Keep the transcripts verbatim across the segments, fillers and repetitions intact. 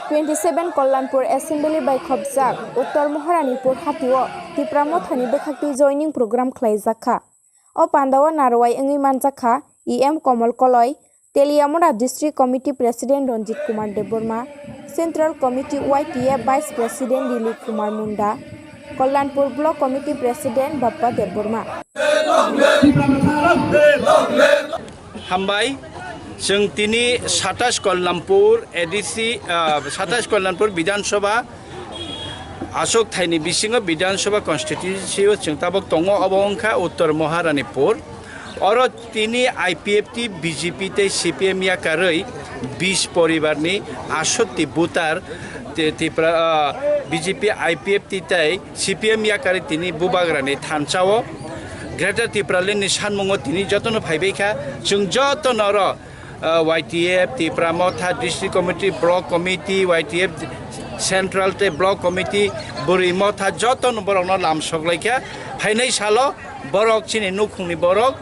Twenty seven Kollanpur Assembly bai khopjak Uttor Moharanipur hatio Tipra Mothani bwkhaktwi joining program khlaijakha. O pandao narwai wngwi manjakha E M Komol Koloi, Teliamura District Committee President Ranjit Kumar Debbarma, Central Committee Y T F Vice President Dilip Kumar Munda, Kollanpur Block Committee President Bappa Debbarma. Hambai, chwng tini satais Kollanpur A D C, ah, satais Kollanpur Bidhan Sabha aswk thaini bisingo Bidhan Sabha constituency o chwng tabuk tongo, obo wngkha Uttor Moharanipur. Oro tini I P F T, B J P tei C P M yakarwi bis poribarni asotti voter te-, Tipra, ah, B J P, I P F T tei C P M yakarwi tini bubagrani thansao Greater Tipraland ni sanmungo tini jotono phaibaikha. Chwng jotono oro, ah, Y T F, Tipra Motha, District Committee, Block Committee, Y T F Central tei Block Committee, Bwrwi Motha jotono borokno lamsok laikha. Phainai salo borok chini nukhungni borok,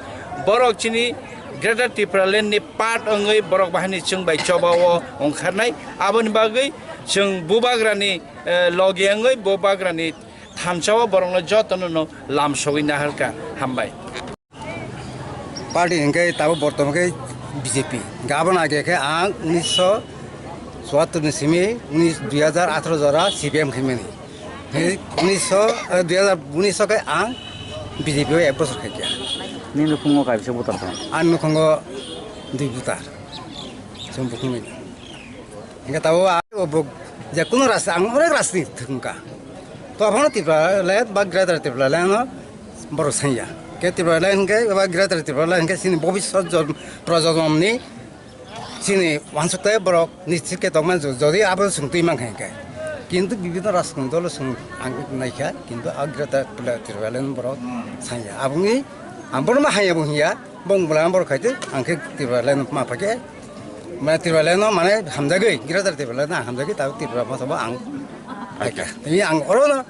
borok chini Greater Tipraland ni part wngwi borok bahini chwng bai chobao ongkharnai. Aboni bagwi chwng bubagrani, eh, logi wngwi bubagrani thansao borokno jotono no lamsogwi naharkha. Hambai. Party hingke tabuk bortoman khe B J P. Gabon age khe ang unisho chuattor ni simi unis, dui hajar atharo jora C P M khe mani. He unisho, eh, dui hajar unisho khe ang B J P o ek bochor khe kya. Nini nukhungo kaisa voter tong? Ang nukhungo dui voter. Chwng bukhung ni. Hingke tabuk a-, o bo-, je kuno rasta, ang onek rasta ni thwngkha. To abono Tipraland ba Greater Tipraland no borok sanya. Ke Tipraland hingke ba Greater Tipraland hingke chini bobisot jom-, projonom ni chini wansuk tei borok ni sike tongma jo-, jodi abo chwng twi mankha hingke. Kintu bibinno rajkon dolo chwng ang naikha, kintu a Greater Tipraland borok sanya. Aboni ang bono ma haya bo hinya. Bong bwla borok khai twi ang khe Tipraland ma phaikhe, mane Tipraland no mane hamjagwi, Greater Tipraland no hamjagwi, tabuk Tipra Motha bo ang phaikha. Tini ang oro no,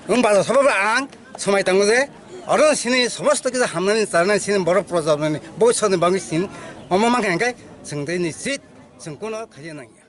wng bazar sobo ang somai tango je, oro no sini somosto kisa hamnani, charnani, sini borok projabnani, bo soni bangwi sini, omo mankha hingkhe, chwng tei nischit, chwng kuno khaina nangya.